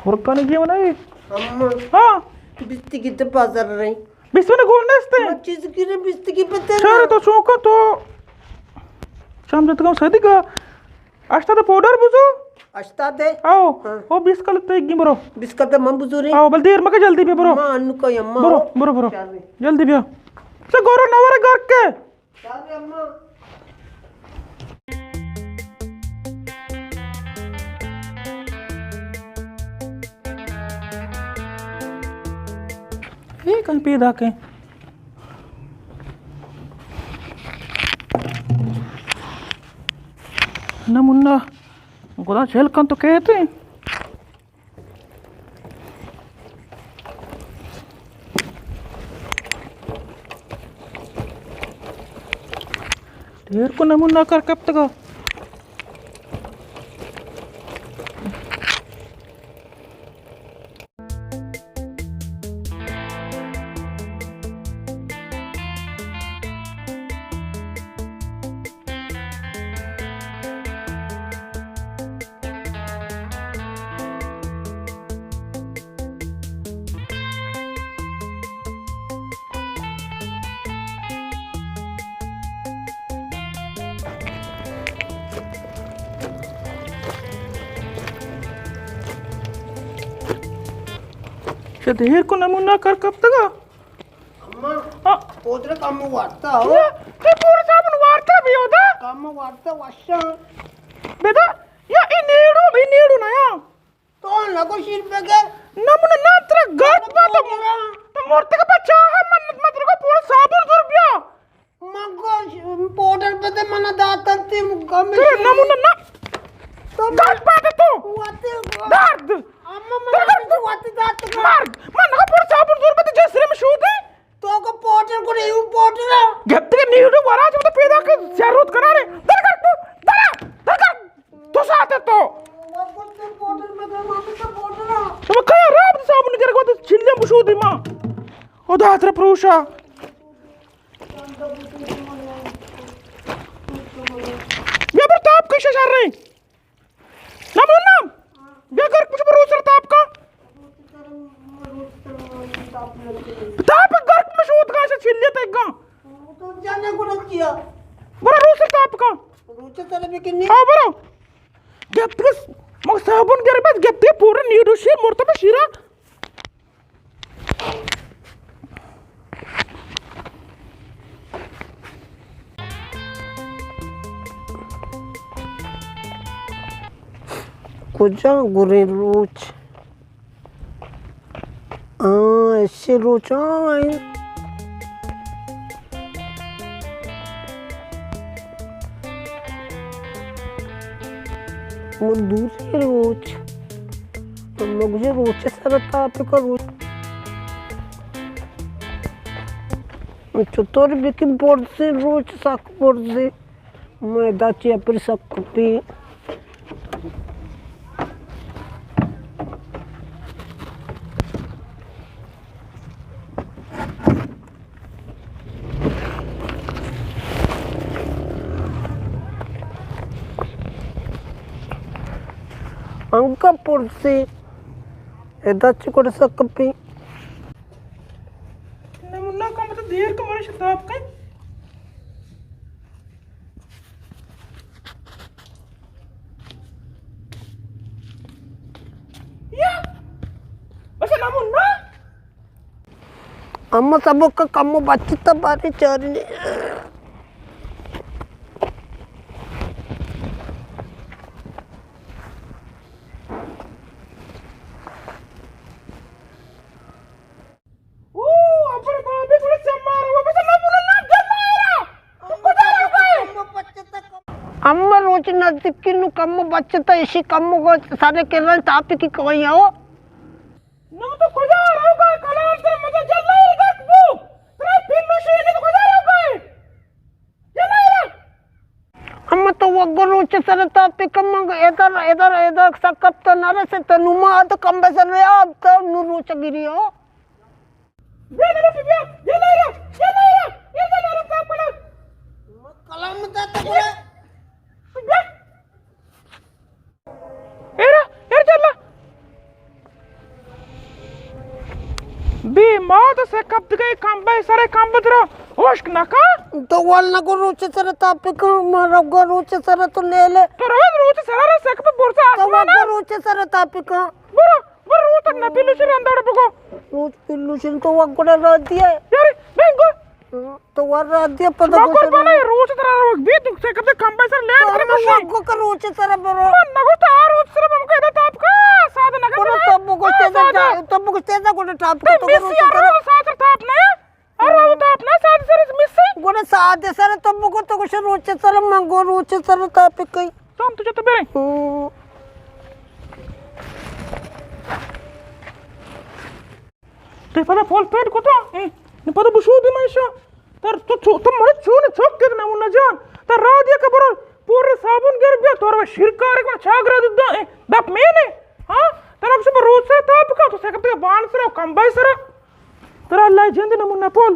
ہرکانی گیم نہیں۔ اما۔ ہاں۔ بیستی کی دپا زر رہی۔ بیست من گون نیست۔ من چیز کی رہی بیستی کی پتہ شہر نہ۔ تو چونکا تو شام جتگم صدی کا ہشتاد پاؤڈر بزو۔ ہشتاد؟ آؤ۔ ہاں۔ او بیست کل تے گیم برو۔ بیست کل تے من بزوری۔ آؤ، بل دیر مکہ جلدی بیا برو۔ ما انو کا یما۔ برو، برو، برو۔ شہر۔ جلدی بیا۔ سے گورو نور گھر کے۔ اے کن پیدا کے۔ نمونہ گدا چل کن تو کہتے ہیں۔ دیر کو نمونہ کر کپتگا۔ چہ دیر کو نمونہ کر کپتگا۔ اما، ہاں۔ پودر کم وارتا ہو۔ یہ، یہ پورا صابن وارتا بھی ہوتا۔ کم وارتا وشاں۔ بیٹا، یا اے نیڑو، اے نیڑو نہ یا۔ تو نہ کو شیر پہ کے۔ نہ من نہ ترا گرد با تو۔ تو مرتگا بچا ہے، من مدرگا پورا صابن زور بیا۔ من کو پاؤڈر پہ دے، من داتن تی کم۔ ترا نہ من نہ۔ تو گرد با تو۔ واتے۔ درد۔ اما من تو واتے دات۔ مرگ۔ من نہ پورا صابن زور بیا جسر میں شودی۔ تو کو پاؤڈر کو نہیں، وہ پاؤڈر ہے۔ گپتے نیڑو ورا جو تو پیدا کر، زیارت کرا رے۔ در کر تو، در، در کر۔ تو ساعت تو۔ تو کیا راب صابن گر کو تو چلے بشو دی ماں۔ او دا تر پروشا۔ یا پر تاپ کشا شر رہے۔ نہ من نہ۔ بیا گرک مچ برو سر تاپ کا۔ تاپ گرک مچ ہوت کا چلے تے گا۔ برو رو سر تاپ کا۔ ہاں برو۔ گپت مگ صابن گر بس گپتے پورا نیڈو شیر مرتبہ شیرا۔ کجا گریں روچ؟ آ، ایشی روچ، آ، من دوری روچ۔ مگجے روچ سر تاپکا روچ۔ چطور بکن برزے روچ سک برزے۔ میں دا چی اپری سک کپی۔ انکا پرسی، ادا چی کر سکپی؟ نمونہ کم تو دیر کم اور شتاب کن۔ یا، بس نمونہ۔ اما سبک کمو بچتا باری چاری۔ او، ابر بابے گڑا چمارا ہوا، بس اللہ بولا نام جلائرا۔ تو کجا رہا گئے؟ اما روچ نزدیکی نو کمو بچتا، اشی کمو کو سارے کرن تاپی کی کوئی ہو۔ نو تو کجا رہوگا؟ کلام تر مجھے جلائر گرک بو۔ ترا پھر نو شیئے تو کجا رہوگا؟ جلائر۔ اما تو وگو روچ سر تاپی کم ادھر، ادھر، ادھر سکپ تو نہ رسے تو نو ما تو کم بسر رہا تو نو روچ گری ہو۔ بیا نہ رسے بیا۔ جلائر۔ جلائر۔ کلام تا تو بیا۔ ایرا، ایر چلا۔ ما تو سکپ دگہ کمبے سرے کمب درا ہوشک نکا۔ تو ول نگو روچ سر تاپکا، ما رگو روچ سر تو نیلے۔ تو روز روچ سر را سکپ برسا تو آسمان۔ وگو روچ سر تاپکا۔ برو، برو روچ تک نہ پیلو شر اندر بگو۔ روچ پیلو شر تو وگو را دیا۔ یار، بینگو۔ تو ور را دیا پدا ما گوشے کر بنا روچ ترا روک بی تو سے کتے کمبے سر لے تو کر ہمیں مشی۔ وگو کر روچ سر برو۔ من نگو تا روچ سر بم کو ادا تاپ کا ساد نگا برو۔ تو بگو تیزا جا، تو بگو تیزا گوڑا ٹاپ کا تو مسی روچ سر۔ روچ سر تاپ نہ، ار روچ تاپ نہ ساد سر مسی۔ گوڑا ساد سر تو بگو تو گوشے روچ سر من گو روچ سر تاپ کئی۔ تم تو جت برے۔ تئی پدا پول پیٹ کتا؟ اے، نی پدا بشو دی من شا۔ تر تو چو، تو مڑے چون چوک کر نمونہ جان۔ تر را دیا کہ برو پور صابون گر بیا، تو را شیر کارے کن چاگرا ددا۔ اے، دپ مینے۔ ہاں؟ تر اکشو پر روچ سر تاپ کا، تو سکتے بان سر، کمبے سر۔ تر اللہ جند نمونہ پول۔